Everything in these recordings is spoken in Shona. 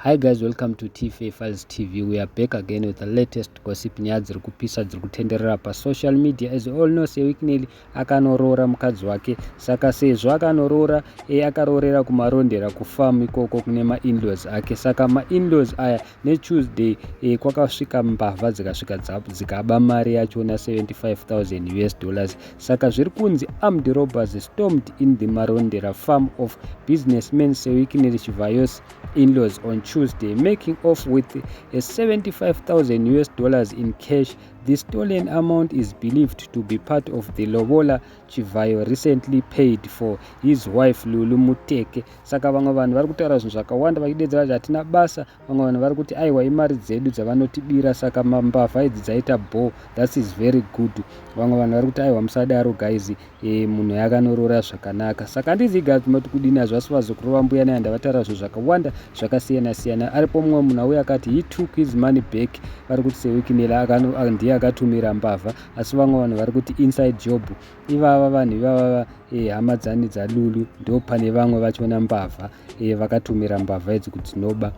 Hi guys, welcome to TFA Files TV. We are back again with the latest gossip, nyaya dziri kupisa dziri kutenderera pasocial media. As you all know, Sir Wicknell akanoroora mukadzi wake. Saka sezvo akanoroora, akaroorera kuMarondera kufarm ikoko kune mainlaws ake. Saka mainlaws aya neTuesday kwakasvika mbavha, dzikasvika dzikaba mari yachona, 75,000 US dollars. Saka zviri kunzi armed robbers stormed in the Marondera farm of businessman Sir Wicknell Chivayo's in-laws on Tuesday, making off with a 75,000 US dollars in cash. The stolen amount is believed to be part of the lobola Chivayo recently paid for his wife, Lulu Muteke. Saka vamwe vanhu vari kutaura zvinhu zvakawanda vachidedzera kuti hatina basa. Vamwe vanhu vari kuti aiwa, imari dzedu dzavanotibira, saka mbavha idzi dzaita bo, that is very good. Vamwe vanhu vari kuti aiwa, musadaro guys, munhu yakanoroora zvakanaka. Saka handizivi kuti kudini hazvo, asi vazokurova mbuya naye vataura zvinhu zvakawanda zvakasiyana siyana. Aripo mumwe munhu auya akati he took his money back. Vari kuti Sir Wicknell ndiye akatumira mbavha, asi vamwe vanhu vari kuti inside job. Ivava vanhu ivava, hama dzani dzaLulu, ndo pane vamwe vachona mbavha, vakatumira mbavha idzi kuti dzinoba.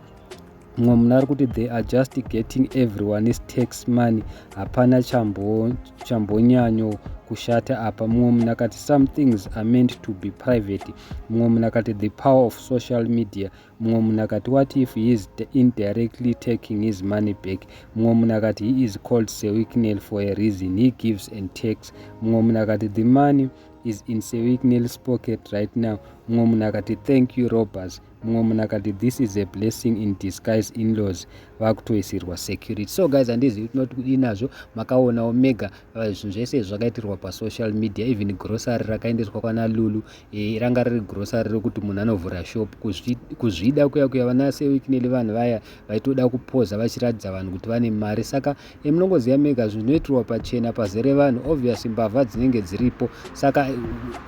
Mumwe munhu ari kuti they are just getting everyone's tax money, hapana chambonyanyo kushata apa. Mumwe munhu akati some things are meant to be private. Mumwe munhu akati the power of social media. Mumwe munhu akati what if he is indirectly taking his money back? Mumwe munhu akati he is called Sir Wicknell for a reason, he gives and takes. Mumwe munhu akati the money is in Sir Wicknell's pocket right now. Mumwe munhu akati thank you, robbers. Mumwe munhu akati this is a blessing in disguise, inlaws vakutoisirwa security. So guys, handizivi tinoti kudii nazvo. Makaonawo mega zvinhu zvese zvakaitirwa pasocial media. Even grocery rakaendeswa kwana Lulu, ranga riri grocery rekuti munhu anovhura shop. Kuzvida kuya kuya vana Sir Wicknell, vanhu vaya vaitoda kupoza vachiratidza vanhu kuti vane mari. Saka munongoziva mega, zvinoitirwa pachena pazere vanhu, obvious mbavha dzinenge dziripo. Saka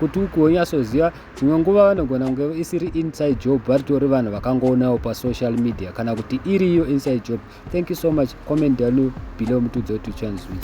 kuti ukonyatsoziva, dzimwe nguva vanogona kunge isiri inside job, varitori vanhu vakangoonawo pasocial media, kana kuti iriyo inside job. Thank you so much. Comment down below, mutiudze kuti chanzwich.